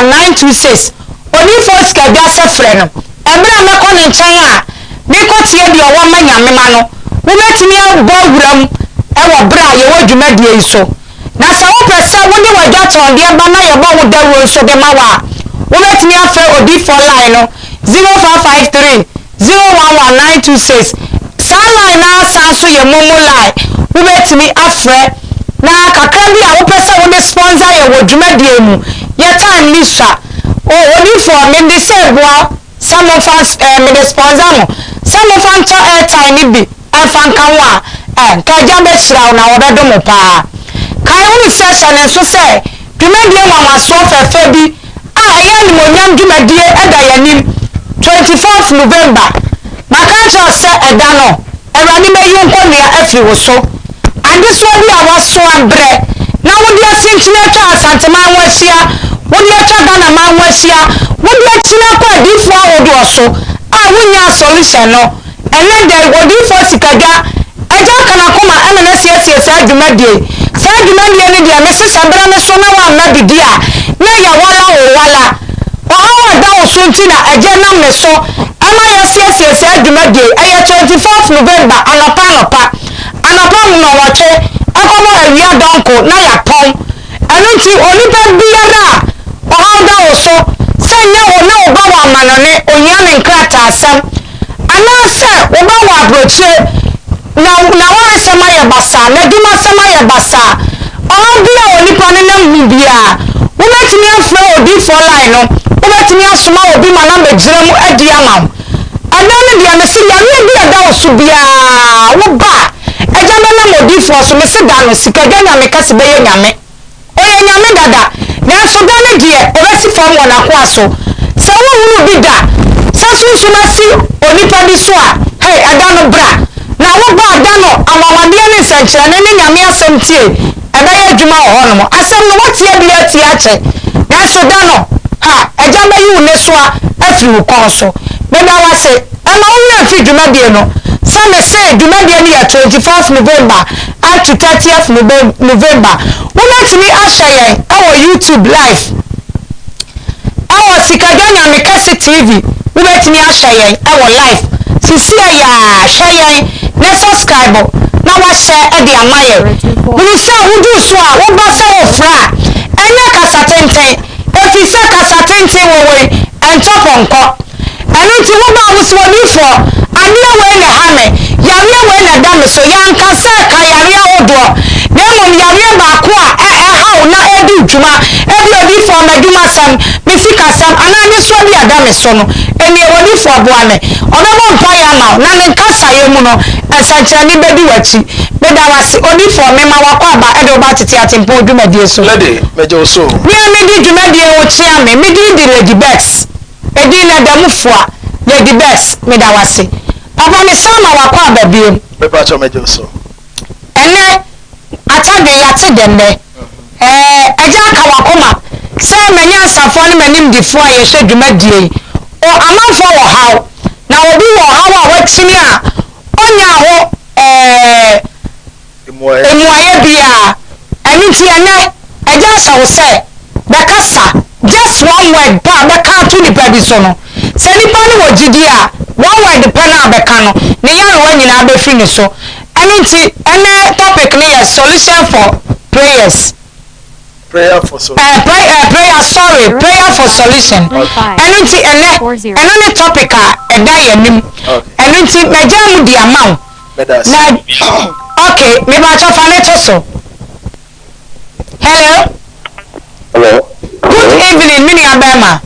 1 926. Odiyifoɔ Sikadwa sɛ frɛ no. Ɛberɛ a mɛkɔ ne nkyɛn a merekɔtie deɛ ɔwɔ ma Nyame ma no, wobɛtumi abɔ awura mu wɔ berɛ a yɛwɔ dwumadie yi so. Na sɛ wopɛ sɛ wode w'adwatɔndeɛ ba na yɛbɔ ho dawuro nso de ma wo a, wobɛtumi afrɛ odiyifoɔ line no 0553 011 926. Saa line no ara san nso yɛ momo line, wobɛtumi afrɛ na kakra bi a wopɛ sɛ wode sponsor yɛn wɔ dwumadie yi mu, yɛ time no sua. O odiyifoɔ, mede sɛ boa sɛ momfa eh, mede sponsor mo sɛ momfa ntɔ airtime no bi mfa nka ho a, eh, nka Agya bɛhyira wo na ɔbɛdom wo paa. Kae hunu sɛ hyɛ no nso sɛ dwumadie nwanwasoɔ fɛfɛ bi a ɛyɛ animuonyam dwumadie da yɛn anim, 24th November. Maka akyerɛ wo sɛ ɛda no, Awurade bɛyi wo nkɔnnua afiri wo so. Adesoa bi a woasoa brɛ na wode asinkyini atwa Asanteman ho ahyia, wode atwa Ghanaman ho ahyia, wode akyini akɔ adiyifoɔ ahodoɔ so a wonnyaa solution no, Ɛnnɛ da yi, Odiyifoɔ Sikadwa, Agya Akanakoma na na asiesie saa dwumadie yi. Saa dwumadie no deɛ, mese sɛ berɛ no so na woamma bi di a, na ɛyɛ wala o wala. Ɔhaw a ɛda wo so nti na Agya nam ne so ma yɛasiesie saa dwumadie yi. Ɛyɛ 24th November anɔpa anɔpa, anɔpa nnɔnwɔtwe ɛkɔbɔ awia dɔnko na yɛapɔn. Ɛno nti onipa biara a ɔhaw da wo so, sɛ nyɛ wo na wo ba wɔ amanɔne, ohia ne nkrataasɛm, Anaasɛ wo ba wɔ aburokyire na n'awaresɛm ayɛ basaa, n'adwumasɛm ayɛ basaa, ɔhaw bi a onipa no nam mu biara, wobɛtumi afrɛ odiyifoɔ line no, wobɛtumi asoma obi ma no abɛgyina mu adi ama wo. Ɛnnɛ no deɛ mese yareɛ bi a ɛda wo so biara, wo ba a, Agya bɛnam odiyifoɔ so, mese da no, sikadwa nyame kɛse bɛyɛ nyame. Ɔyɛ Nyame dada, nanso da no deɛ ɔbɛsi fam wɔ n'akoa so. Sɛ wonhunuu bi da sɛ sunsum asi onipa bi so a, hei, ɛda no bra. Na woba a, da no anwanwadeɛ ne nsɛnkyerɛnne ne Nyame asɛm tie, ɛbɛyɛ adwuma wɔ hɔnom. Asɛm no, woatie bi atie akyɛ, nanso da no, ha, Agya bɛyi wo nnesoa afiri wo kɔn so. Meda wo ase. Ɛma wo werɛ mfi dwumadie no sɛ mese dwumadie no yɛ 24th November up to 30th November. Wobɛtumi ahwɛ yɛn wɔ YouTube live ɛwɔ Sikadwa Nyame Kɛse TV. Wobɛtumi ahwɛ yɛn wɔ live sisiɛ yi ara. Hwɛ yɛn na subscribe na wahyɛ de ama yɛn. Hunu sɛ woduru so a woba sɛ wofrɛ a ɛnyɛ kasa tenten ɛfiri sɛ kasa tenten wɔ wei ɛntɔ pɔnkɔ. Ɛno nti wobaa wo so odiyifoɔ, adeɛ wei na ɛha me, yareɛ wei na ɛda me so. Yɛanka sɛ ka yareɛ ahodoɔ, na mmom yareɛ baako a ɛ, ɛha wo na ɛredi wo dwuma, ebia odiyifoɔ, m'adwumasɛm, me sikasɛm, anaa adesoa bi a ɛda me so no. Ɛnneɛ odiyifoɔ boa me. Ɔbɛbɔ mpaeɛ ama wo, na ne nkasaeɛ mu no, nsɛnkyerɛnne bɛdi w'akyi. Meda wo ase, odiyifoɔ, mema w'akwaaba de wo ba Tete Atempɔn dwumadie so. Lady, megye wo so o. Me a medi dwumadie ho kyea me, me din de Lady Bex. Edin no ɛda mu fua. Lady Bess, meda wo ase. Papa mesan ma wakɔ aba biom. Mepakyɛw megye wo so. Ɛnɛ atadwe yate dɛ nnɛ. Ɛɛ agya aka wakoma sɛ manyansafoɔ ne manimdifoɔ a yɛhwɛ dwumadie yi. O amanfoɔ wɔ haw na obi wɔ ɔhaw a wakyini a ɔnyaa ho ɛɛ mmuaeɛ biara. Ɛno nti ɛnnɛ, Agya ahyɛ wo sɛ bɛkasa, just one word pɛ a bɛka ato nipa bi so no, sɛ nipa no wɔ gyidie a, one word pɛ no a bɛka no, ne nyarewa nyinaa bɛfiri ne so. Ɛno nti ɛnnɛ topic no yɛ solution for prayers. Prayer for solution. Eh, pray, eh, prayer, sorry, prayer for solution. Ɛno nti ɛnɛ, ɛno ne topic a ɛda yɛn anim. Ɛno nti magya mu di ama wo. Na, okay, mebakyɛ fa ne to so. Hello. Hello. Good evening, me nua bɛrima.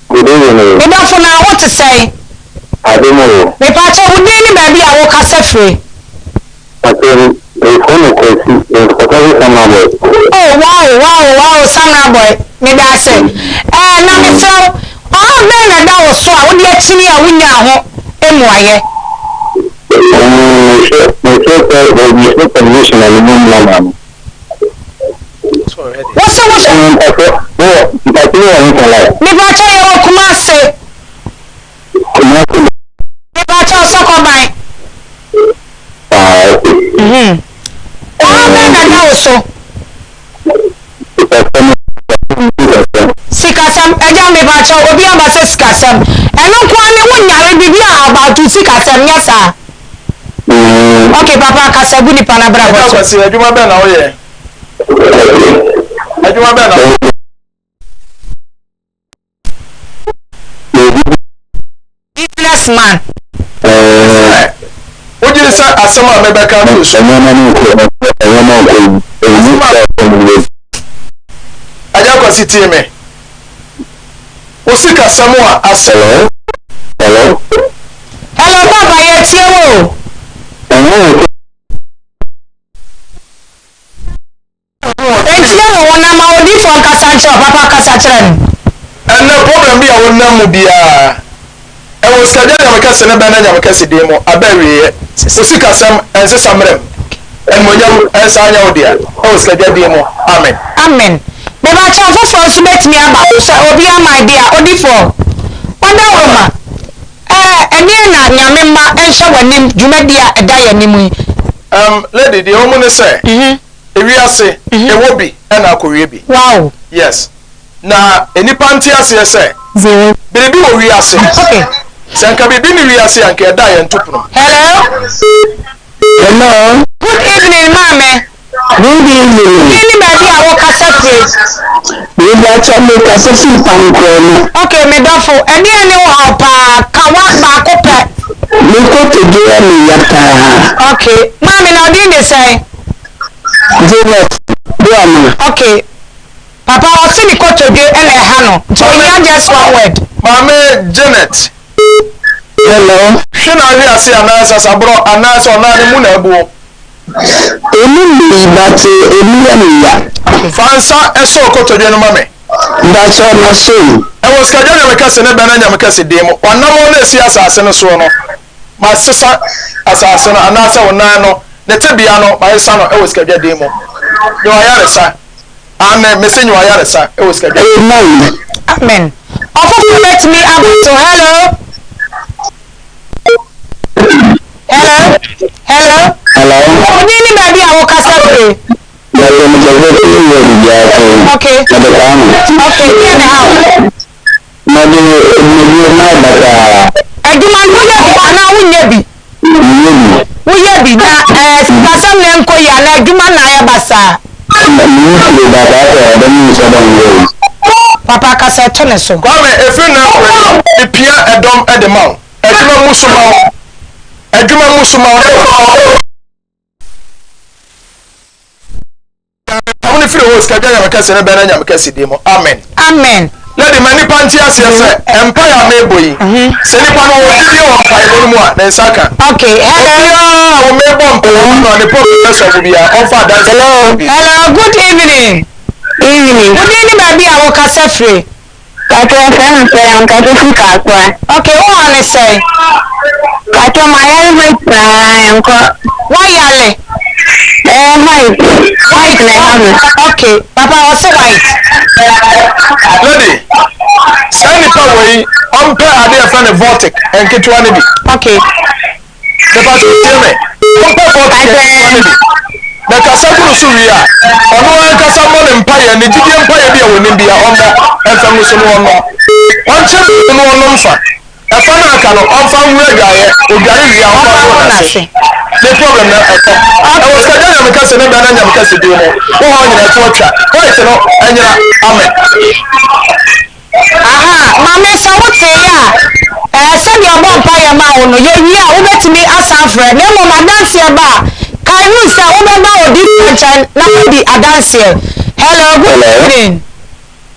Good evening. Medɔfo na wo te sɛn? Adom o. Mepakyɛ wo din ne baabi a wokasa firi. Pakyɛ mefrɛ me Kwasi, mekasa fi Samraboi. Oh wow wow wow Samraboi, meda ase. Ɛɛ na mesrɛ wo, ɔhaw bɛn na ɛda wo so a wode akyini a wonyaa ho mmuaeɛ? Mehwɛ mehwɛ sɛ mehwɛ television a mehu number no. Wose wohwɛ. Mpakyɛ wowɔ mpakyɛ wowɔ he fa line? Mepakyɛ yɛwɔ Kumase. Kumasi. Mepakyɛw Sɔkɔban. Ah okay. Mhm. Ɔhaw bɛn na ɛda wo so? Sikasɛm. Sikasɛm. Sikasɛm. Sikasɛm, agya mepakyɛw obi aba sɛ sikasɛm. Ɛno nko ara ne wo nyare biribi a about wo sikasɛm nyɛ saa? Ok papa kasa gu nipa no abrabɔ Agya so. Kwasi, adwuma bɛn na woyɛ? Adwuma bɛn na Business man. Sɛ wogye di sɛ asɛm a mebɛka ato so. Asɛm a Agya Kwasi tie me. Wo sikasɛm a asɛe. Hello? Hello? Hello papa yɛtie wo o. Enti yɛ wɔ wɔn ama odiyifoɔ nkasa nkyerɛ wo, papa kasa kyerɛ no. Ɛnnɛ problem bi a wo nam mu biara ɛwɔ sikadwa Nyame kɛse ne bɛn na Nyame kɛse din mu aba awieɛ. Wo sikasɛm ɛnsesa mmerɛ mu. Animuonyam ɛnsan nyɛ wo dea ɛwɔ sikadwa din mu. Amen. Amen. Mebakyɛ afoforɔ nso bɛtumi aba wo sɛ obi ama idea odifoɔ ɔdawuroma ɛɛ ɛneɛ na Nyame mma nhyɛ w'anim dwumadie a ɛda yɛn anim yi. Erm lady deɛ ɛwɔ mu ne sɛ ewiase ɛwɔ bi ɛna akɔwie bi. Wow. Yes na nnipa nte aseɛ sɛ biribi wɔ wiase. Okay. Sɛ nka biribi nni wiase a nka yɛda a yɛnto pono. Hello. Hello. Good evening maame. Good evening. Din ne baabi a wo kasa firi. Mebakyɛ me kasa firi Pankorɔ no. Ok me dɔfo, ɛdeɛn ne wo haw paa, ka wa baako pɛ. Me kotodwe yɛ me ya paa. Ok, maame na wo din de sɛn? Janet Boamah. Ok, papa ɔse ne kotodwe na ɛha no, nti ohia just one word. Maame Janet. Hello. Hwe na ahwe ase anaa sasaborɔ anaa sɛ ɔnan no mu na abuo. Emu mii but emu yɛ me ya. Fa nsa sɔ kotodwe no ma me. Mpakyɛw masɔ mu. Ɛwɔ Sikadwa Nyame kɛse ne Bɛna Nyame kɛse din mu, w'anamɔn no a ɛsi asase no soɔ no, masesa asase no, anaasɛ wo nan no, ne tebea no, masesa no wɔ Sikadwa din mu. Nyɛ w'ayaresa. Amen, mese nyɛ w'ayaresa wɔ Sikadwa din mu. Amen. Amen. Ɔfoforɔ bɛtumi aba so. Hello. Hello? Hello? Hello? Wo din ne baabi a wokasa firi? Baabi a mekasa firi yɛ Bibiase. Okay. Mede Kwame. Okay, deɛ na ɛha wo? Mede dwumadie no ayɛ basaa. Adwuma no woyɛ bi anaa wonyɛ bi? Meyɛ bi. Woyɛ bi na ɛɛ sikasɛm na ɛnkɔ yie anaa adwuma na ayɛ basaa? Menni fie basaa sɛ ɔdɔ ne nsɔ dɔ nyɛ o. Papa kasa ɛto ne so. Kwame, ɛfiri nnɛ rekɔ yi, mepia ɛdɔm de ma wo. Adwuma mu so ma wo. Adwuma mu so ma wo. Ɔmo ne firi hɔ sika dwa nyame kɛse ne bɛn na nyame kɛse din mu. Amen. Amen. Lady ma nipa nte aseɛ sɛ mpaeɛ a mebɔ yi sɛ nipa no wɔ gyidie wɔ mpaebɔ no mu a ne nsa ka. Okay, hello. Obiara a wɔ mebɔ mpaeɛ no a ne problem bɛsɔ bo biara ɔmfa adanse. Hello. Hello, good evening. Evening. Wo din ne baabi a wokasa firi? Pacho yɛfrɛ me sɛ ankasa firi Kasoa. Ok wo haw ne sɛn? Pacho mayare white paa ɛnkɔ. Wayare? Ɛɛ white. White na ɛha me. Ok papa ɔse white. Lady, saa nipa wei ɔmpɛ adeɛ yɛfrɛ no vortic nketewa no bi. Ok. Mepa kyɛw tie me. Ɔmpɛ bɔɔl ketewa no bi. Na kasa gu no so wie a, ɔno ankasa mmɔ ne mpaeɛ, ne gyidie mpaeɛ bi a ɔnim bia ɔmmɔ mfa ngu so na ɔnnom. Ɔnkyɛ mu na ɔnnom fa. Ɛfa no a aka no, ɔmfa nhuru adwaeɛ. Ɔdware wie a, ɔmfa nhoro n'ase. Ne problem no ɛkɔ. Ɛwɔ sikadwa Nyame kɛse ne bɛn na Nyame kɛse din mu. Wo haw nyina ɛto atwa. White no ɛnyera. Amen. Aha, Maame, sɛ wotee a, ɛɛ, sɛdeɛ ɔbɔɔ mpaeɛ maa wo no, yɛwie a, wobɛtumi asan afrɛ. Na mmom adanseɛ ba a, kae hu sɛ wobɛba odiyifoɔ nkyɛn na woadi adanseɛ. Hello, good Hello. evening.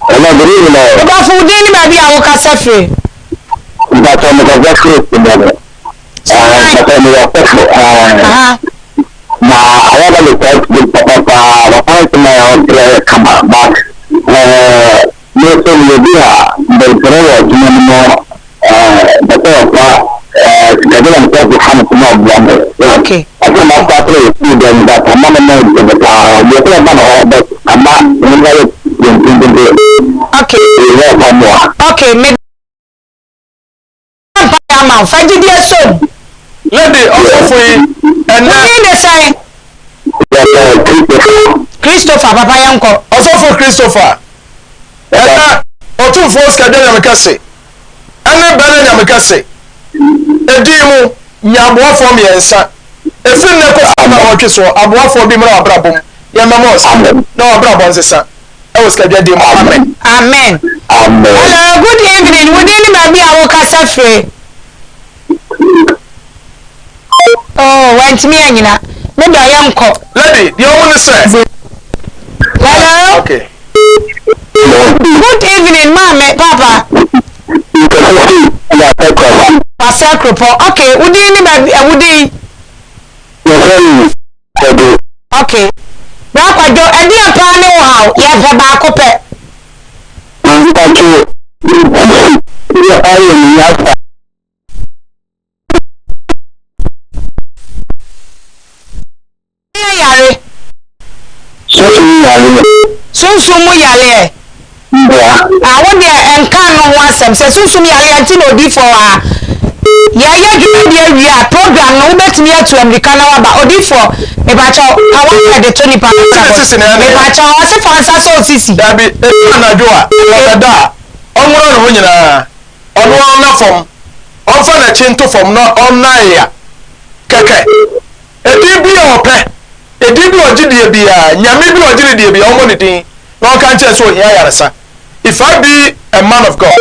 Hello, good evening. Me dɔfo, wo din ne baabi a wokasa firi? Mpatsɔ mekasa firi Sunyani. Sunyani. Mpatsɔ meyɛ ɔsɔfo. Aha. Na ayɛ na me taa tie papa paa. Papa no sɛ ɔkyerɛ yɛ kama but ɛɛ. Me nso meyɛ obi a mbrɛ wɔ adwuma no mu mepɛ sɛ ɔfa sikaduro a mepɛ sɛ ɔfa no so na ɔboa me. Okay. Ɔsɛ ma ɔfa sɛ yɛ sukuu dɛm but ama me ma ɛdze paa obi ɔsɛ ɔba na hɔ but ama me nsa yɛ tententente. Okay. Ɛyɛ ɔfa mmoa. Okay, me mpaeɛ ama wo fa gyidie som. Lady ɔsɔfo yi ɛnɛ. Wo din de sɛn? Christopher. Christopher papa yɛnkɔ. Ɔsɔfo Christopher ɛnɛ. Otumfoɔ Sikadwa Nyame Kɛse ɛne Bɛne Nyame Kɛse edin mu, nya aboafoɔ mmiɛnsa. Ɛfiri nnɛ kɔsi nnawɔtwe soɔ, aboafoɔ bi mmra w'abrabɔ mu, yɛmmɛma wo sika, na w'abrabɔ nsesa ɛwɔ Sikadwa din mu. Amen. Amen. Hello, good evening. Wo din ne baabi a wokasa firi? Oh, wantumi anyina. Me dɔ yɛnkɔ. Lady, deɛ ɔmo ne sɛ. Hello. Okay. Good evening, maame, papa. Wasa Kuropɔ. Okay, wo din ne baabi, eh, wo din? Okay. Bra Kwadwo, ɛdeɛn paa ne wo haw? Yɛpɛ baako pɛ. Yɛ yare. Sunsum mu yareɛ. Sunsum mu yareɛ. Boa. Ah, wo deɛ ɛnka no ho asɛm sɛ sunsum yareɛ nti na odiifoɔ wɔ ha. Yɛyɛ dwumadi awie a program no wobɛtumi atu amirika na waba. Odiifoɔ, mepakyɛw, ka w'asɛ de to nipa no Sɛ abrabɔ sisi so. na ɛne. Mepakyɛw, ɔse fa nsa sɔ osisi. Dabi, ɛdu anadwo a, ɔbɛda a, ɔnworɔ ne ho nyinaa. Ɔno ara ɔnna fam, ɔmfa n'akyi nto fam na ɔnna ya kɛkɛ. Edin bi a ɔpɛ, edin bi a ɔgye die biara, nyame bi a ɔgye ne die biara, ɔmmɔ ne din na ɔnka nkyerɛ no sɛ ohia ayaresa. If I be a man of God,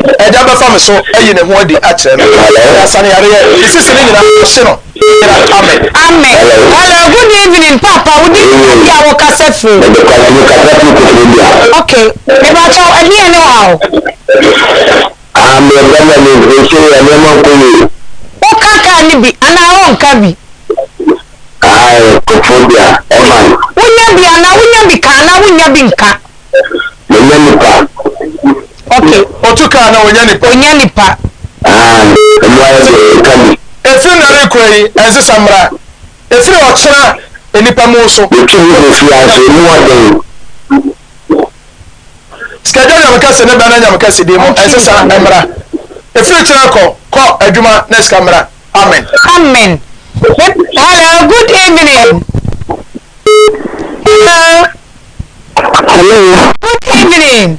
Agya bɛfa me so ayi ne ho adi akyerɛ no. Na asa no yareɛ, ne sisi no nyinaa ɔhye no nyera. Amen. Amen. Hello, good evening papa, wo din ne baabi a wo kasa firi? Mede kwasi me kasa firi Koforidua. Okay, mepakyɛw ɛdeɛn ne wo haw? Ah, me bɛma me mfirihyia yi a nneɛma nkɔ yie. Wo ka car no bi anaa wo nka bi? Ae, Koforidua, ɛman. Wo nya bi anaa wo nya bi ka anaa wo nya bi nka? Menya nipa. Okay. Otu kaa na onya nipa. Onya nipa. Ah, emu ayɛ deɛ ɛka bi. Efiri nnɛ rekɔ yi, ɛnsesa mmra. Efiri ɔkyena nnipa mu so. Metwi me kɔ fie ase, emu ɔden. Sikadwa Nyame kɛse ne bɛn Nyame kɛse din mu, ɛnsesa mmra. Efiri kyena kɔ, kɔ adwuma na sika mmra. Amen. Amen. Hello, good evening. Hello. Hello. Good evening.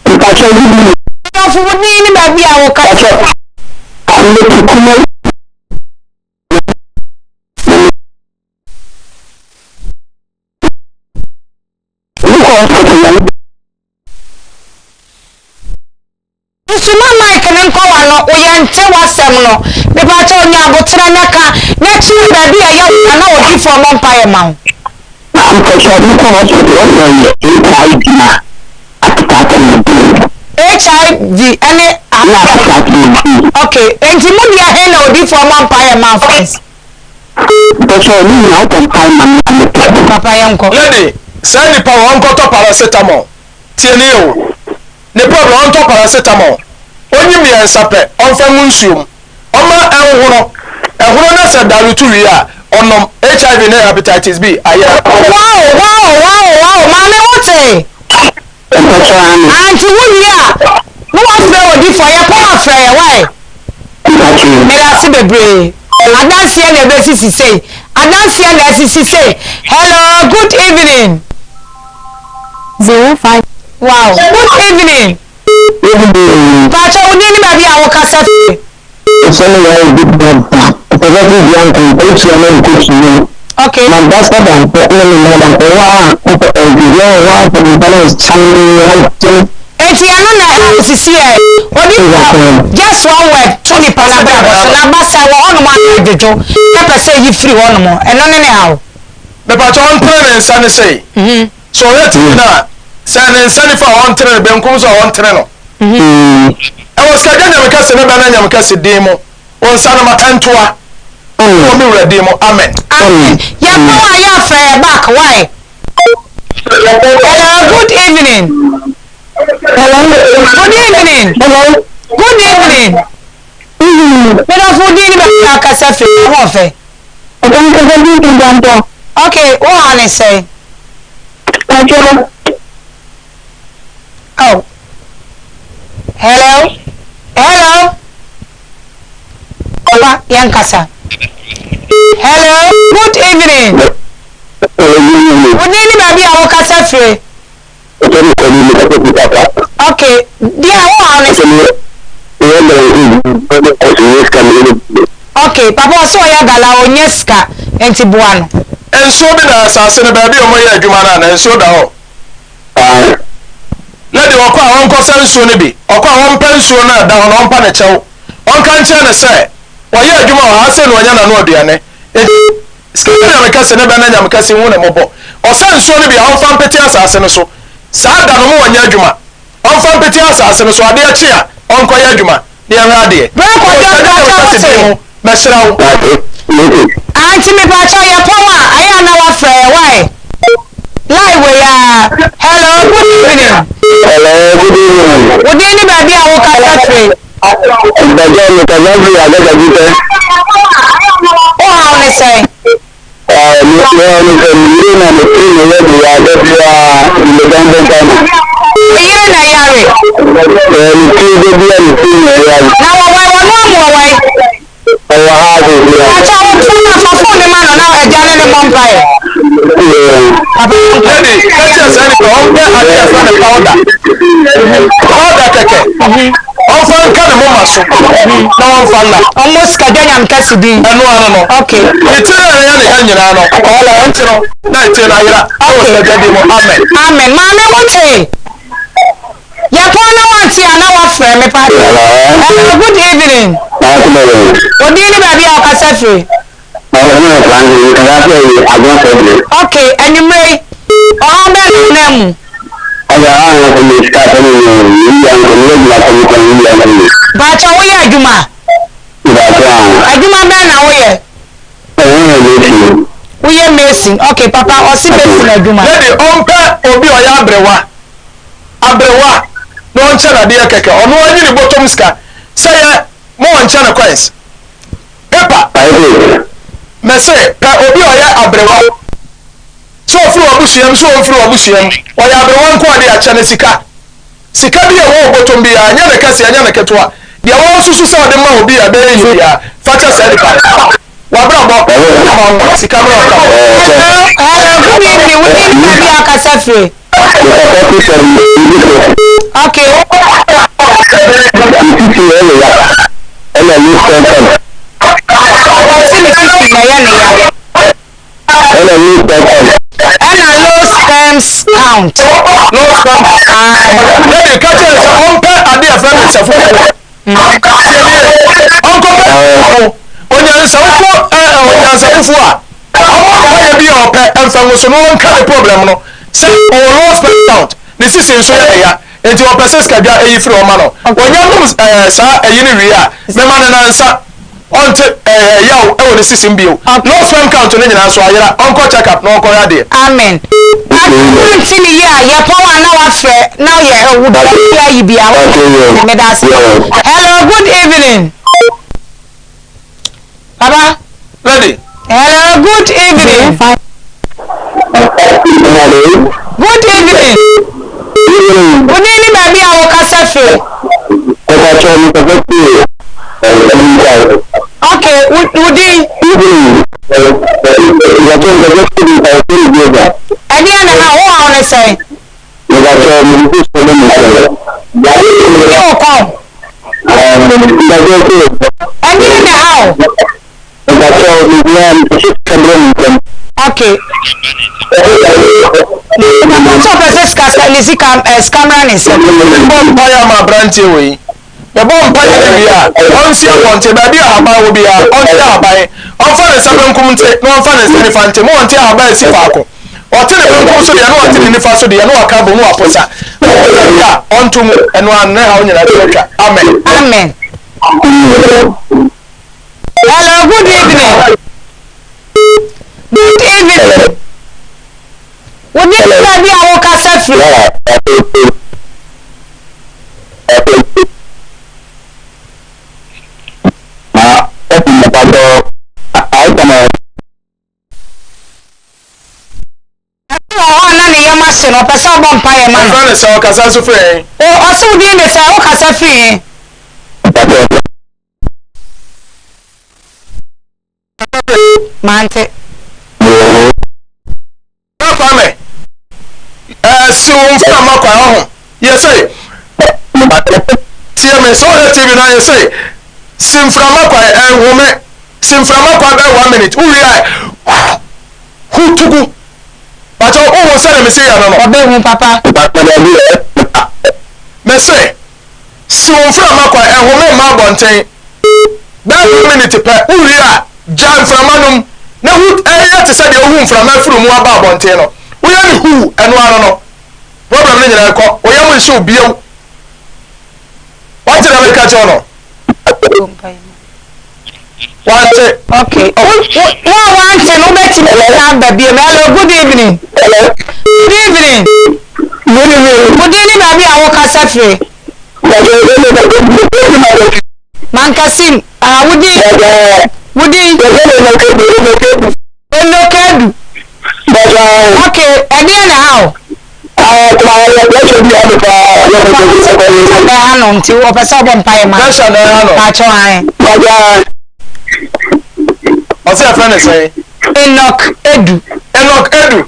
Mpatsɔ good evening. Adɔfo wo din ne baabi a woka. Mpatsɔ meti kuma. Wokɔ hospital na. Nso ma mic no nkɔ w'ano wo yɛ nte w'asɛm no mepakyɛw nya aboterɛ na ka na kyerɛ baabi a ɛyɛ wo ya na odiyifoɔ mmɔ mpaeɛ ma wo. Mpakyɛw me kɔ hospital wɔsɛ yɛ HIV na hepatitis B. HIV ɛne Na hepatitis B. Ok enti mo deɛ he na odiyifoɔ mmɔ mpaeɛ ma wo first? Mpakyɛw ne nyinaa wobɔ mpaeɛ ma me a mepɛ. Papa yɛnkɔ. Lady, saa nipa wɔ ɔnkɔtɔ paracetamol. Tie nie o. Ne problem ɔntɔ paracetamol onyi miɛnsa pɛ ɔnfa ngu nsuo mu ɔma ɛnhono ɛhono na sɛ dilute wie a ɔnom HIV ne hepatitis B ayɛ. Wow wow wow wow maame wo te. Mpakyɛw aane. Ah nti wo wie a na wafrɛ odifoɔ yɛ pɔn a frɛ yɛ wai. Mpakyɛw. Medase bebree adanseɛ na ɛbɛsisi sei adanseɛ na asisi sei hello good evening. 05. Wow good evening. Evening. Mpakyɛ wo din ne baabi a wo kasa firi. Sɛ me yare bi ba ba ɔpɛ sɛ bia nkonko tua ne nko tumi. Okay. Ma basa da mpɛ ne me mma da mpɛ wa mpɛ ɛdi yɛ wa mpɛ me ba na kyame wa Eti ɛno na ɛsisi ɛ odi fɔ just one word to nipa na brabɔ so na basa wɔ hɔnom a adwodwo ɛpɛ sɛ yi firi hɔnom ɛno ne ne haw. Mepakyɛ ɔntene ne nsa ne sei. Sɛ ɔyɛ TV no a, sɛ ne nsa nifa a ɔntene no, benkum nso a ɔntene no. Ɛwɔ Sikadwa Nyame Kɛse ne Bɛna Nyame Kɛse din mu, wo nsa no ma ɛntoa. Wɔ me wura din mu, amen. Amen. Yɛpɛ wo a yɛ afrɛ yɛ back why? Hello, good evening. Hello. Good evening. Hello. Good evening. Evening. Medafo din ne baabi a akasa firi ho ɔfɛ. Ɔkasa bi nkontampɔ. Okay, wo haw ne sɛn? Pacho. Oh. Hello? Hello? Papa, yɛn kasa. Hello, good evening. Hello, good evening. Wo din ne baabi a wokasa firi? Ɛtɔ mi kɔ mi mi kasa fi papa. Okay, deɛ wo haw ne sɛ. Okay, papa ɔsɛ ɔyɛ gala ɔnyɛ sika nti boa no. Nsuo bi da asase no baabi a wɔyɛ adwuma no anaa? Nsuo da hɔ? Lady ɔkɔ a ɔnkɔsa nsuo no bi. Ɔkɔ a ɔmpɛ nsuo no a ɛda hɔ no ɔmpa ne kyɛw. Ɔnka nkyerɛ no sɛ ɔyɛ adwuma wɔ ha sei na ɔnya n'ano aduane. Enti sika bɛ Nyame kɛse ne bɛ na Nyame kɛse nhu ne mmɔbɔ. Ɔsa nsuo no bi a ɔmfa mpete asase no so. Saa da no mo wɔnyɛ adwuma. Ɔmfa mpete asase no so, adeɛ kye a, ɔnkɔyɛ adwuma, na yɛnhwɛ adeɛ. Berɛ kɔdwo Ɔsɛ mpakyɛw Nyame wo kɛse se. din ho, mɛhyira wo. Aunty mepakyɛw yɛ pɔn a ayɛ a na wafrɛ yɛ why line wei aa hello good evening. Hello good evening. Wo din ne baabi a wo kasa firi. Mpakyɛw me kasa firi Agadagyipɛ. Wo haw ne sɛn? Me me sɛ me yere na me tiri me yɛ de ya da biara nti me dan bɔ mpa no. Wo yere na yare? Ɛɛ me tiri da biara me tiri me yɛ. Na wɔwae wɔn amu wɔwae? Ɔwɔ ha sisi a. Pakyɛ wo fon na fa fon ne ma no na agya ne ne mmɔ mpaeɛ. Papa Lady, ka kyerɛ saa nipa ɔmpɛ ade a yɛfrɛ no powder. Powder kɛkɛ. Ɔmfa nka ne moma so na ɔmfa nna. Ɔmmɔ sika dwa nyame kɛse din. Ɛno ano no. Okay. Ne tiri a ɛyɛ ne ya nyinaa no, ɔnte no na tiri no ayera ɛwɔ sika dwa din mu. Amen. Amen. Maame wo tee? Yɛpɔn na wante a na wafrɛ me pa. Hello, good evening. Wo din ne baabi a wokasa firi? Okay, anwummerɛ yi, ɔhaw bɛn na wonam mu? Mpakyɛ woyɛ adwuma? Adwuma bɛn na woyɛ? Woyɛ mason. Okay, papa ɔse mason adwuma. Lady, ɔmpɛ obi a ɔyɛ aberewa. Aberewa na ɔnkyɛ no adeɛ kɛkɛ. Ɔno anyi ne bɔtɔm sika sɛ yɛ ma ɔnkyɛ no coins. Paper. Mese pɛ obi a ɔyɛ aberewa. Sɛ ɔfiri w'abusua mu, sɛ ɔmfiri w'abusua mu, ɔyɛ aberewa nko a de akyɛ no sika. Sika bi a ɛwɔ wo bɔtɔm biara, nyɛ ne kɛseɛ, nyɛ ne ketewa, deɛ wosusu sɛ ɔde ma obi a ɛbɛyɛ yie biara, fa kyɛ saa nipa no. W'abrabɔ ma wo sika mmra w'abrabɔ. Hello, hello, good evening, wo din ne baabi a wokasa firi? Okay. Ɔse ne sisi na ɛyɛ ne ya. Ɛna low sperms count. Low sperm count. Lady ka kyerɛ sɛ ɔmpɛ ade a ɛfrɛ no nsafufuo. Tie nie, ɔnkɔpɛ ho. Onyansawofo ɛɛ onyansawofo a ɔmo mpaeɛ bi a ɔpɛ mfa ngu so na ɔnka ne problem no sɛ ɔwɔ low sperm count, ne sisi nso yɛ ne ya nti ɔpɛ sɛ sikadwa ɛyi firi hɔ ma no. Ɔnya nom ɛɛ saa ɛyi no wie a, mema no nansa. Ɔnte ɛɛ yaw ɛwɔ ne sisim bio. Low sperm count no nyinaa nso ayera. Ɔnkɔ check up na ɔnkɔhwɛ adeɛ. Amen. Pastor wante ne yie a yɛpɔn a na wafrɛ na yɛ wo bia ayi bia wo meda ase. Hello good evening. Papa. Lady. Hello good evening. Good evening. Wo din ne baabi a wokasa firi. Ok, wo din? Ɛdeɛn na ha wo haw ne sɛn? Ne wo kɔn? Ɛdeɛn na ha wo? Ok. Sɛ ɔpɛ sɛ sika ne sika sika mmra ne nsam. Bɔ mpaeɛ ama aberanteɛ wei. Yɛbɔ mpaeɛ no wie a, ɔnsi abɔnten, baabi a ahaban wɔ biara, ɔnte ahaban. Ɔmfa ne nsa benkum nte, na ɔmfa ne nsa nifa nte. Mo ɔnte ahaban a ɛsi faako. Ɔte ne benkum so deɛ, na wate ne nifa so deɛ, na waka abom, na waposa. Ɔposa wie a, ɔnto mu. Ɛno ara no, ne haw nyinaa to atwa. Amen. Amen. Hello, good evening. Good evening. Wo din ne baabi a wokasa firi. Ɛbi wɔ hɔ a na ne yam ahye no, ɔpɛ sɛ ɔbɔ mpaeɛ ma no. Ɛfrɛ no sɛ ɔkasa nso firi he? O, ɔse wo din ne sɛ, wokasa firi he? Mante. Bra Kwame, eh, siw mframa kwan ɔho. Yɛ sɛ. Tie me, sɛ wohwɛ TV no a, yɛse si mframa kwan, ɛnhome. Si mframa kwan bɛyɛ one minute, wowie a, hu to gu. Pakyɛ wohu sɛdeɛ mese yɛ no no? Ɔbɛhu papa. Mese, si wo mframa kwan, ɛnhome mma abɔnten. Bɛyɛ one minute pɛ, wowie a, gya mframa no mu na hu ɛyɛ te sɛ deɛ wohu mframa afiri mu aba abɔnten no. Woyɛ no huu, ɛno ano no, problem no nyinaa kɔ. Wo yam nhye wo bio. Wate deɛ meka kyerɛ wo no? Wante. Okay. Wo wo a wante no wobɛtumi asan aba bio. Hello, good evening. Hello. Good evening. Good evening. Wo din ne baabi a wokasa firi? Mankasim, ah, wo din? Wo din? Enokedu. Okay, ɛdeɛ na ɛha wo? Na ɛha no nti ɔpɛ sɛ ɔbɔ mpaeɛ ma. Pressure na ɛha no. Pakyɛ ae. Ɔsɛ ɛfrɛ ne sɛn? Enoch Edu. Enoch Edu.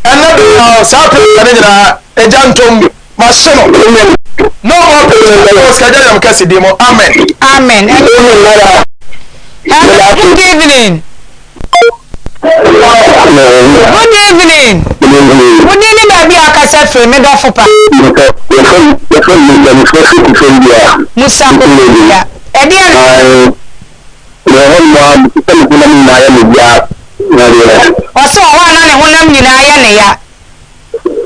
Ɛnɛ de saa pressure ne nyinaa ɛgya ntom. Mahye no. No more pressure. Ɛwɔ sikagya nyam kɛse din mu. Amen. Amen. Hello, good evening. Good evening. Wo din ne baabi a akasa firi me dɔfo pa. Musa Kofi-Dua. Ɛdeɛ na. Ɔsɛ ɔhɔ a na ne honam nyinaa yɛ ne ya.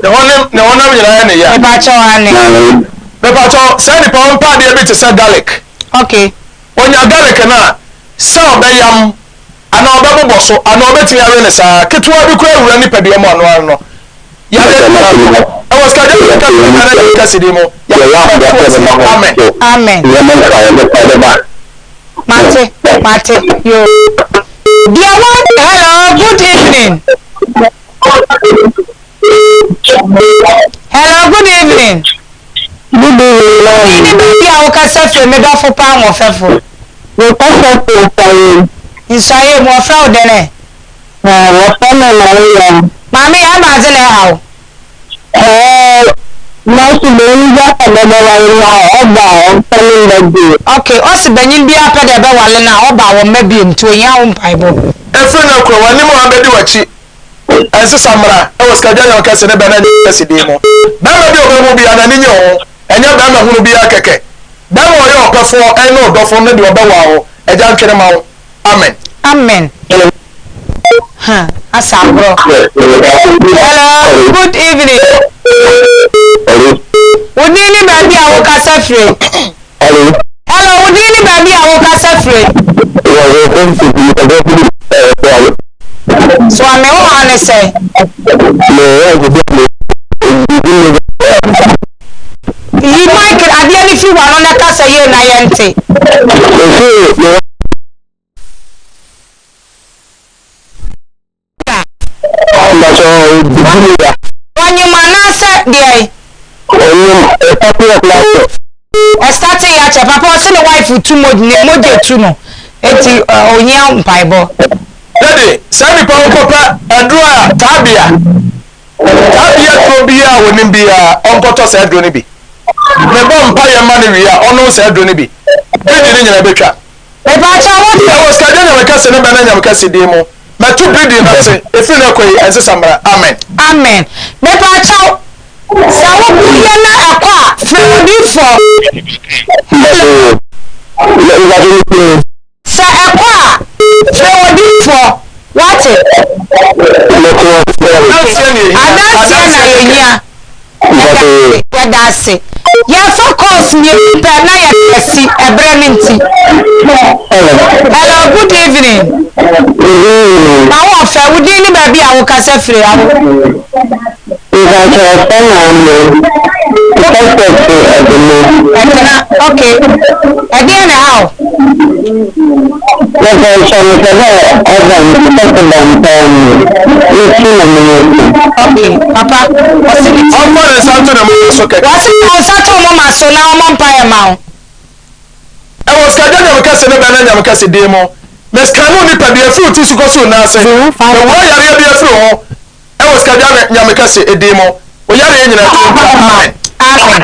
Ne honam ne honam nyinaa yɛ ne ya. Mepakyɛw aane. Mepakyɛw saa nipa ɔmpɛ adeɛ bi te sɛ garlic. Okay. Onya garlic no a, sɛ ɔbɛyam anaa ɔbɛbobɔ so anaa ɔbɛtumi awe no saa ketewa bi koraa wura nipadua mu ano ano no yareɛ no nyinaa kɔ. Ɛwɔ sika gya sika sika na yɛ kɛse din mu. Amen. Amen. Mate mate yoo. Deɛ wɔ hello good evening. Hello, good evening. Good evening, ma'am. Wo ne baabi a wokasa firi, me dɔfo paa ahoɔfɛfo. Mekasa firi Nsɔyɛ. Nsɔyɛ mu, wɔfrɛ wo dɛn ɛ? Na wɔfrɛ me Maria. Maame, ɛbɛadze na ɛha wo? Ɛɛ, nanso banyin bi apɛ dɛ ɔbɛware no a, ɔba a ɔmfa ne mba bio. Okay, ɔse banyin bi apɛ dɛ ɛbɛwale no a, ɔba a wɔmma bio nti ohia wo mpaebɔ. Ɛfiri nnɛ korɔ, w'anim a bɛdi w'akyi. Ɛnsesa mmara wɔ sikadwa kɛse ne bɛrima kɛse din mu. Barima bi a ɔbɛhu biara n'ani nye wo ho. Ɛnyɛ barima hunu biara kɛkɛ. Barima a ɔyɛ ɔpɛfoɔ ne ɔdɔfo ne deɛ ɔbɛwaa wo. Agya ntwene ma wo. Amen. Amen huh asa agorɔ. Hello good evening. Wo din ne baabi a wo kasa firi. Hello wo din ne baabi a wo kasa firi. Soa me wo haw ne sɛn? Yi mic adeɛ no firi w'ano na kasa yie na yɛnte. Ɔnyem anaasɛ deɛn? Ɔstate yɛ akyɛ papa ɔse ne wife tu mo ne mogya tu no eti ohia mpaebɔ. Daddy, saa nipa no kɔpɛ aduro a taabea, taabea duro biara a wɔnim biara ɔnkɔtɔ saa aduro no bi. Mebɔ mpaeɛ ma no wie a ɔnom saa aduro no bi. Bidi no nyinaa bɛtwa. Mepakyɛw wo se. Ɛwɔ Sikadwa Nyame kɛse ne Bɛnɛ Nyame kɛse din mu, mɛto bridin no ase, ɛfiri nnɛ kɔ yi, ɛnsesa mmra. Amen. Amen mepakyɛw sɛ wo bo yɛ na ɛkɔ a frɛ odiyifoɔ. Hello. Sɛ ɛkɔ a frɛ odiyifoɔ wate. Adanseɛ na yɛhia. Adanseɛ na yɛhia. Yɛda ase. Yɛfa calls mmienu pɛ na yɛde asi ɛberɛ no nti. Hello, good evening. Ma wo ɔfɛ, wo din ne baabi a wokasa firi awo. Mpakyɛ ɔfɛ maame, wokasa firi Ɛdene. Ɛdena, ok. Ɛdeɛn na ɛha wo? Mepɛ mepɛ dɛ ɔba mepɛ dɛ mpaa mu ne ti na me yɛ ti. Ok papa ɔse ne ti. Ɔmfa ne nsa nto ne moma so kɛkɛ. Wɔse fa wo nsa to wo moma so na ɔmmɔ mpaeɛ ma wo. Ɛwɔ sikadwa Nyame kɛse ne bɛnɛ Nyame kɛse din mu, me scan wo nipadua firi wo ti so kɔsi wo nan ase, mewura yareɛ bi afiri wo ho, ɛwɔ sikadwa Nyame kɛse din mu, wo yareɛ nyinaa to ntwa, amen. Amen.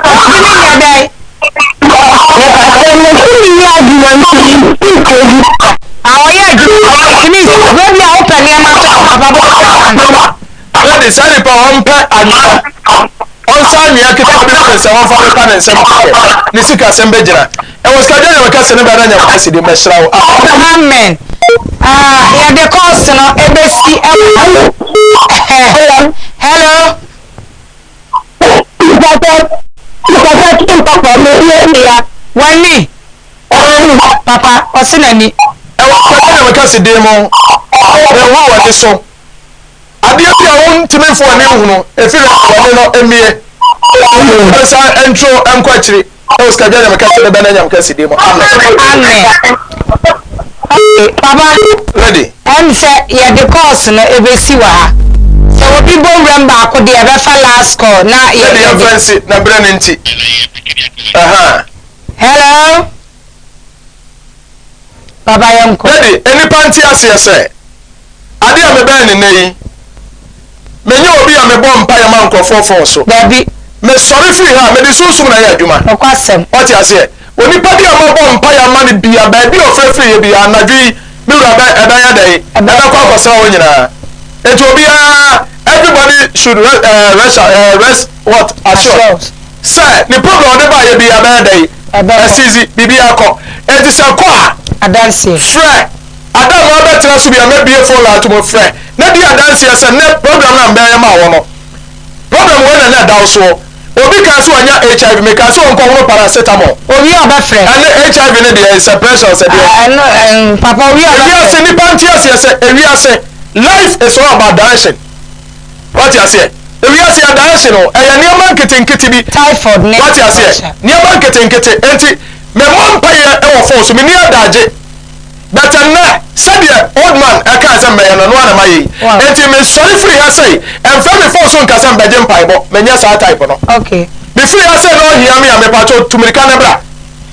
Wontumi nyɛ dɛn? Ah, ɔyɛ adwuma, ɔntumi nsi. Berɛ bi a wopɛ nneɛma tɔ a, papa bɔ Lady, saa nipa ɔmpɛ anwea. Ɔnsa anwea ketewa bi ma ne nsa ɔmfa bɛpa ne nsam kɛkɛ. Ne sikasɛm bɛgyina. Ɛwɔ sika dwa nyame kɛse ne bɛda nyame kɛse de mɛhyira wo. Amen. Ah, yɛde kɔɔse no ɛbɛsi ɛwɔ. Hello. W'ani. Papa, ɔse n'ani. Ɛwɔ sika dwa nyame kɛse de mu. Ɛwɔ w'ani so. Adeɛ bi a wontumi mfa w'ani nhunu, ɛfiri w'ani no mmie. Nsa ntwo nkɔ akyiri. Ɛwɔ sika dwa nyame kɛse ne bɛn anyam kɛse din mu. Amen. Amen. Okay, papa. Ready. Ɛm sɛ yɛde course no ɛbɛsi wɔ ha. Sɛ obi bɔ wuram baako deɛ ɛbɛfa last call na yɛ. Yɛde yɛn fɛnsi na berɛ no nti. Aha. Hello. Papa yɛn kɔ. Ready. Nnipa nte aseɛ sɛ adeɛ a mebɛn ne nnɛ yi menyɛ obi a mebɔ mpaeɛ ma nkurɔfoɔ fon so. Dabi. Mesɔre firi ha a, mede sunsum na ɛyɛ adwuma. Nokwasɛm. Wate aseɛ? Onipa bi a mabɔ mpaeɛ ama no bia, baabi a ɔfrɛ firiiɛ biara, anadwo yi, me wura bɛ, ɛbɛyɛ dɛn? Ɛbɛkɔ akɔsra wɔn nyinaa. Enti obiara, everybody should rest, uh, rest, uh, rest what? Assured. Sɛ ne problem a ɔde baeɛ biara bɛyɛ dɛn? Ɛsizi, biribiara kɔ. Enti sɛ kɔ a, Adanseɛ. frɛ Ada a mabɛtena so biara, mɛbue phone line ato mu, frɛ na di adanseɛ sɛ nnɛ program no a mebɛyɛ maa wɔ no, Problem wei na na ɛda wo soɔ. Obi kaa sɛ wanya HIV, mekaa sɛ ɔnkɔhono paracetamol. Owie a ɔbɛfrɛ. Ɛne HIV no deɛ sɛ pressure sɛ deɛ. Ah, ɛno ɛn papa owie a ɔbɛfrɛ. Ewiase nipa nte aseɛ sɛ ewiase life is all about direction. Wate aseɛ? Ewiase yɛ direction o, ɛyɛ nneɛma nketenkete bi. Typhoid ne Wate aseɛ? Nneɛma nketenkete. Enti memmɔ mpaeɛ wɔ phone so, menni adagye. But ɛnnɛ, sɛdeɛ old man ɛkaa sɛ mmɛyɛ no, ɛno ara na mayɛ yi. Wow. Enti mesɔre firi ha sɛi, ɛmfrɛ me phone so nka sɛ mbɛgye mpaebɔ, menyɛ saa type no. Okay. Mefiri ha sɛ na ɔhia me a, mepakyɛw tu mirika na bra.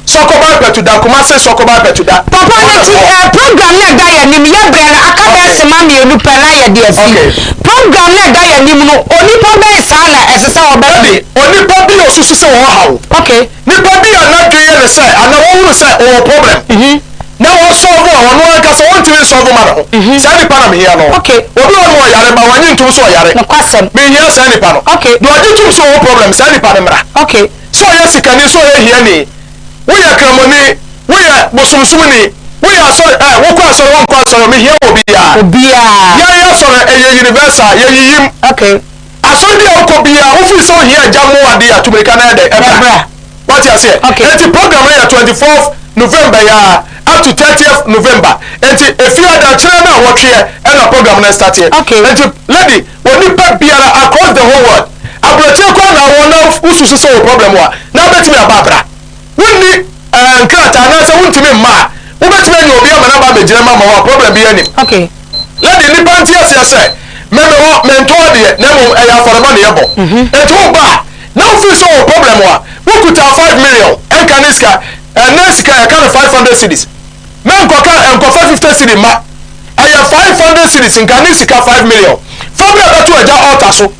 Sɔkɔba Apɛtuda, Kumasi Sɔkɔba Apɛtuda. Papa Hɔ no na ti mewɔ. eh, program no ɛda yɛn anim, yɛ brɛ no aka bɛyɛ Okay. sema mmienu pɛ na yɛde asi. Okay. Program no ɛda yɛn anim no, onipa bɛn saa na ɛsɛ sɛ ɔbɛ Daddy, onipa bi a osusu sɛ ɔwɔ haw. Okay. Nipa bi a n'adwene yɛ no sɛ anaa wɔhunu sɛ ɔwɔ problem na wɔsɔlvo a ɔno ankasa ɔntumi nsɔlvo ma ne ho, saa nipa na mehia no. Obi wɔ hɔ nom ɔyare but wannye ntom sɛ ɔyare. Menhia saa nipa no. Deɛ ɔgye tom sɛ ɔwɔ problem, saa nipa no mmra. Sɛ ɔyɛ sikani, sɛ ɔyɛ hiani, woyɛ kramoni, woyɛ bosomsomni, woyɛ asɔre eh, wokɔ asɔre, wonkɔ asɔre, mehia obiara. Yɛn asɔre ɛyɛ universal, yɛnyiyim. Asɔre bi a wokɔ biara, wofeel sɛ wohia agya mmoa de a, tu mirika na yɛ dɛn? Ɛbra. Wate aseɛ? Okay. Enti program no yɛ 24th November yi ara up to 30th November. Enti efie adakyerɛ no a wɔtweɛ ɛna program no starteɛ. Okay. Enti lady, onipa biara across the whole world, aburokyire koraa na wɔ na wosusu sɛ wɔ problem a, na wobɛtumi aba abra. Wonni eh, nkrataa anaasɛ wontumi mma a, wobɛtumi anya obi ama no aba abɛgyina mu ama wo a problem biara nnim. Okay. Lady, nnipa nte aseɛ sɛ, me me hɔ, mentɔ adeɛ, na mmom ɛyɛ afɔrebɔ na yɛbɔ. Enti wo ba a, na wo feel sɛ ɔwɔ problem a, wo kuta 5 million, ɛnka ne sika, ɛnnɛ sika yɛka no 500 cedis. Mɛnkɔka, ɛnkɔfa 50 cedi mma. Ɛyɛ 500 cedis, nka ne sika 5 million. Fa bra bɛto agya altar so.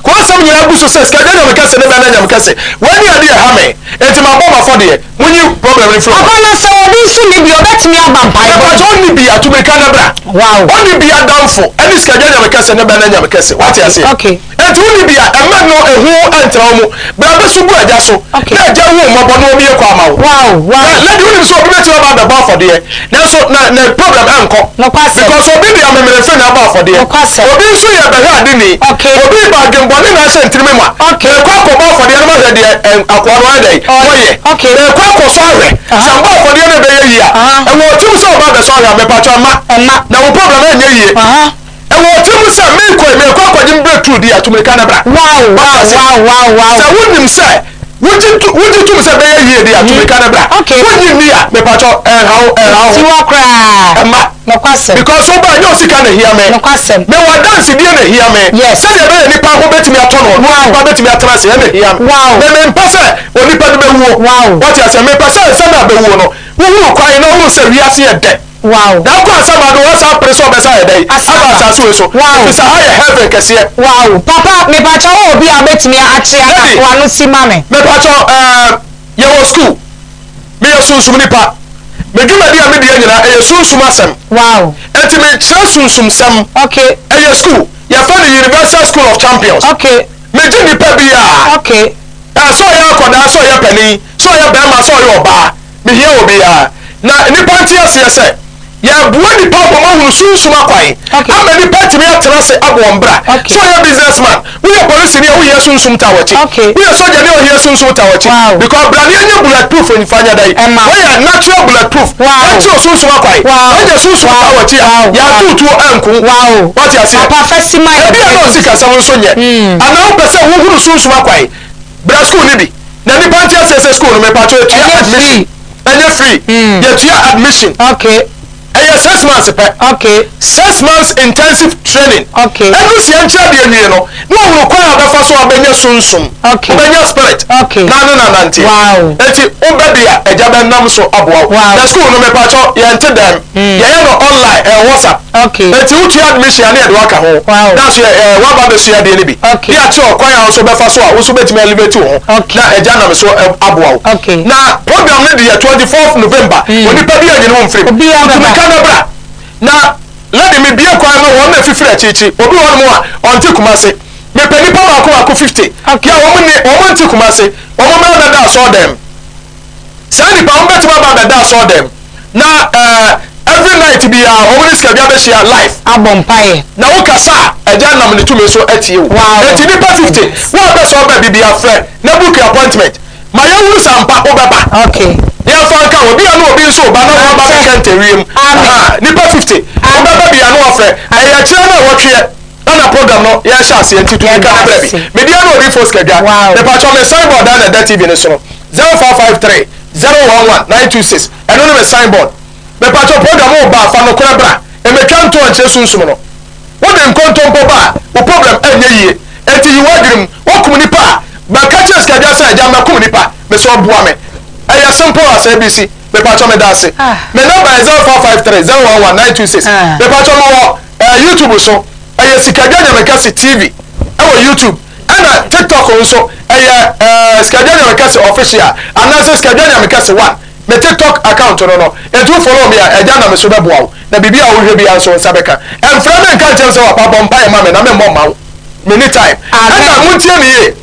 Kɔ asɛm nyinaa gu so sɛ sika gya nyame kɛse ne bɛ na nyame kɛse. Wei ne adeɛ ɛha me. Enti mabɔ m'afɔdeɛ. Monyi problem no mfiri hɔ. Papa na sɛ obi nso nni bi a, ɔbɛtumi aba mpaebɔ mu? Mepakyɛ ɔnni bi a, tu mirika na bra. Wow. Ɔnni bi adamfo ɛne sika gya nyame kɛse ne bɛ na nyame kɛse. Wate aseɛ? Okay. Enti wonni bi a, ɛmma no ehu ntra wo mu. Bra bɛsu gu agya so. Okay. Na agya hu wo mmɔbɔ na ɔmmue kwan ama wo. Wow, wow. Na lady wonim sɛ obi bɛtumi aba abɛbɔ afɔdeɛ nanso na ne problem ɛnkɔ. Nokwasɛm. Because obi de amemenemfe na abɔ afɔdeɛ. Nokwasɛm. Obi nso yɛ bɛhwɛ ade ni. Okay. Obi ba adwenbɔne na ahyɛ ntirimi ma. Okay. Mekɔ akɔbɔ afɔdeɛ no mahwɛ deɛ ɛ, akoa no ayɛ dɛn? Ɔyɛ. Wɔyɛ. Okay. Mekɔ akɔsɔ ahwɛ. Aha. Sɛ mbɔ afɔdeɛ no ɛbɛyɛ yie a. Aha. Ɛwɔ ɔtirim sɛ ɔba abɛsɔ ahwɛ a, mepakyɛ mma. Ɛmma. Na wo problem ɛnyɛ yie. Aha. Ɛwɔ ɔtirim sɛ meekɔ yi, meekɔ akɔgye me breakthrough di a, tu mirika na bra. Wow. Sɛ wonim sɛ wogye to wogye tom sɛ ɛbɛyɛ yie di a, tu mirika na bra. Okay. Wonnye nni a, mepakyɛ ɛnha wo ɛnha wo ho. Tiwa koraa. Ɛmma. Nokwasɛm. Because wo ba ɛnyɛ wo sika na ehia me. Nokwasɛm. Mewɔ adansedie na ehia me. Yes. Sɛdeɛ ɛbɛyɛ nipa ho bɛtumi atɔ no, na Wow. onipa bɛtumi atena ase ɛna ehia me. Wow. Me mempɛ sɛ onipa bi bɛwuo. Wow. Wate aseɛ? Mepɛ sɛ ansa na abɛwuo no, wohunu kwan na wohunu sɛ wiase yɛ dɛ. Wow. Na wokɔ asamado woasan apere sɛ wobɛsan ayɛ dɛn? Asan Aba aba. asase wei so. Wow. Efisɛ ha yɛ heaven kɛseɛ. Wow. Papa, mepakyɛ wowɔ obi a wobɛtumi akyea na Lady. wano si ma me? Mepakyɛ ɛɛ yɛwɔ school. Meyɛ sunsum nipa. Me dwumadi a medi nyinaa ɛyɛ sunsum asɛm. Wow. Enti mekyerɛ sunsumsɛm. Okay. Ɛyɛ school. Yɛfrɛ no Universal School of Champions. Okay. Megye nipa biara. Okay. Ɛɛ sɛ ɔyɛ akwadaa, sɛ ɔyɛ panin, sɛ ɔyɛ barima, sɛ ɔyɛ ɔbaa, mehia obiara. Na nnipa nte aseɛ sɛ, yɛreboa nnipa ama wɔahunu sunsum akwan ama nnipa atumi atena ase abɔ wɔn bra. Sɛ ɔyɛ business man, woyɛ polisini a wohia sunsum taa w'akyi. Woyɛ sogyani a wohia sunsum taa w'akyi. Because bra ne ɛnyɛ bullet proof mfa nyɛ dɛn. Woyɛ natural bullet proof. Yɛnkyerɛ wo sunsum akwan. Woanya sunsum taa w'akyi a, yɛanto wo tuo anku wo. Woate aseɛ? Ebia na wo sikasɛm nso nyɛ. Anaa wopɛ sɛ wohunu sunsum akwan. Bra school no bi. Na nnipa nte aseɛ sɛ school no mepakyɛw yɛtua admission. Ɛnyɛ free. Yɛtua admission. Ɛyɛ 6 months pɛ. 6 months intensive training. Ɛno si yɛnkyerɛ adeɛ nwie no, na wahunu kwan a wobɛfa so a wobɛnya sunsum. Wobɛnya spirit. Na ne nananteɛ. Enti wobɛ bi a, agya bɛnam so aboa wo. Na school no mepakyɛw yɛnte dɛm. Yɛyɛ no online, ɛwɔ WhatsApp. Enti wotua admission a ne yɛde wo aka ho. Na nso yɛ ɛɛ woaba abɛsua adeɛ no bi. Ne yɛakyerɛ wo kwan a wo nso wobɛfa so a wo nso wobɛtumi elevate wo ho. Na agya nam so aboa wo. Na program no deɛ 24th November, onipa biara nyi ne ho mfiri mu. Tutu mirika na bra. Na lady mebue kwan ma wɔn a ɛfifiri akyirikyiri. Obi wɔ hɔnom a ɔnte Kumasi. Mepɛ nnipa baako baako 50 yɛ a wɔn nni wɔn nte Kumasi. Wɔn mmra mmɛda asɔɔdan mu. Saa nnipa wɔn bɛtumi aba abɛda asɔɔdan mu. Na eh, every night biara wɔn ne Sikadwa bɛhyia live. Abɔ mpaeɛ. Na wo kasa a, Agya nam ne tumi so atie wo. Enti nnipa 50, wo a wopɛ sɛ ɔba bi bia frɛ na book appointment. Ma yɛnhunu sɛ ampa wobɛba. Okay. Yɛmfa nka ho, bia na obi nso reba na waba Mate. bɛka ntɛwiem. Amen. Aha, nnipa 50, wobɛba bia na wafrɛ. Ɛyɛ kyerɛ na wɔtweɛ. Ɛna program no yɛhyɛ aseɛ nti tumi ka no brɛ bi. Yɛda ase. Me deɛ ne Odiyifoɔ Sikadwa. Wow. Mepakyɛw me signboard a na ɛda TV no so no, 0553 011 926. Ɛno ne me signboard. Mepakyɛw program wo ba a fa nokorɛ bra. Mmetwa ntoɔ nkyerɛ sunsum no. Wode nkontompo ba a, wo problem ɛnyɛ yie. Enti yi w'adwene mu. Wokum nipa a, bɛka kyerɛ Sikadwa sɛ agya makum nipa. Mesrɛ wo boa me. Ɛyɛ simple as ABC. Mepakyɛw meda ase. Me number yɛ 0553 011 926. Mepakyɛw mewɔ eh, YouTube so. Ɛyɛ Sikadwa Nyamekɛse TV ɛwɔ YouTube. Ɛna TikTok nso ɛyɛ eh, Sikadwa Nyamekɛse Official anaasɛ Sikadwa Nyamekɛse One. Me TikTok account no no. Enti wo follow me a, Agya nam me so bɛboa wo. Na biribi a wohwɛ biara nso wo nsa bɛka. Ɛmfrɛ me nka nkyerɛ me sɛ papa bɔ mpaeɛ ma me na memmɔ mma wo. Menni time. Ɛna montie me yie.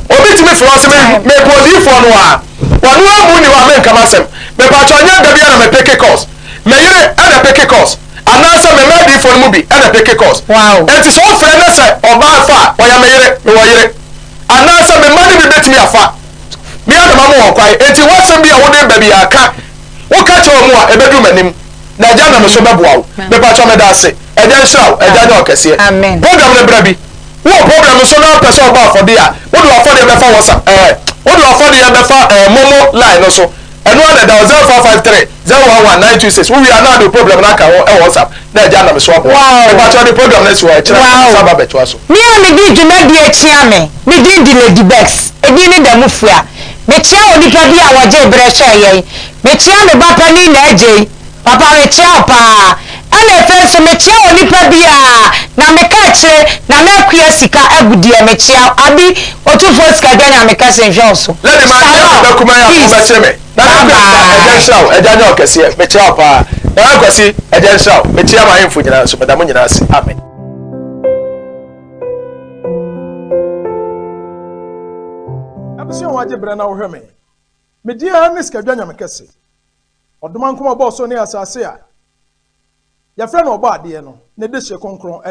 Obi tumi frɛ wo sɛ me mepɛ odiyifoɔ no a, ɔno ara mu nni hɔ a menka m'asɛm. Mepakyɛw ɛnyɛ da biara na me peke calls. Me yere na peke calls. Anaasɛ me mma adiyifoɔ no mu bi na peke calls. Enti sɛ wofrɛ na sɛ ɔbaa fa a, ɔyɛ me yere, mewɔ yere. Anaasɛ me mma no bi bɛtumi afa. Me ara na mama wɔn kwan. Enti w'asɛm bi a wode reba biara, ka. Woka kyerɛ wɔn a, ɛbɛduru m'anim. Na Agya nam me so bɛboa wo. Mepakyɛw meda ase. Agya nhyira wo. Agya nyɛ wo kɛseɛ. Program no bra bi. Wowɔ problem nso na wopɛ sɛ wobɔ afɔdeɛ a, wode w'afɔdeɛ bɛfa WhatsApp ɛɛ, wode w'afɔdeɛ bɛfa ɛɛ momo line no so. Ɛno ara na ɛda hɔ, 0553 011 926. Wowie a na wode wo problem no aka ho wɔ WhatsApp na Agya nam so aboa wo. Mepakyɛw de program no asi hɔ, ɛkyena Wow. mɛsan aba abɛtoa so. Me a medi dwumadie akyia me, me din de Lady Bex, edin ne da mu fua. Mekyia onipa bi a wɔgyee berɛ hwɛɛ yɛn. Mekyia me ba panin Naagyei, papa mekyia wo paa. Ɛna afei nso mekyia onipa bi a na meka akyire Nana Akua sika agudeɛ mekyia wo. Abi Otumfoɔ Sikadwa Nyame kɛse nhwɛ wo so. Lady ma nkyia me ba kumaa yi a Shalom, peace, ɔbɛkyere me. Nana bye Akua sika Agya bye. nhyira wo, Agya nyɛ wo kɛseɛ, mekyia wo paa. Nana Kwasi, Agya nhyira wo. Mekyia m'ahemfo nyinaa nso, meda mo nyinaa ase. Amen. Abusua a wɔagye berɛ na wohwɛ me. Me din ara ne Sikadwa Nyame Kɛse. Ɔdomankoma ɔbɔɔ soro ne asase a yɛfrɛ no Ɔbɔadeɛ no, ne dehye kronkron ne.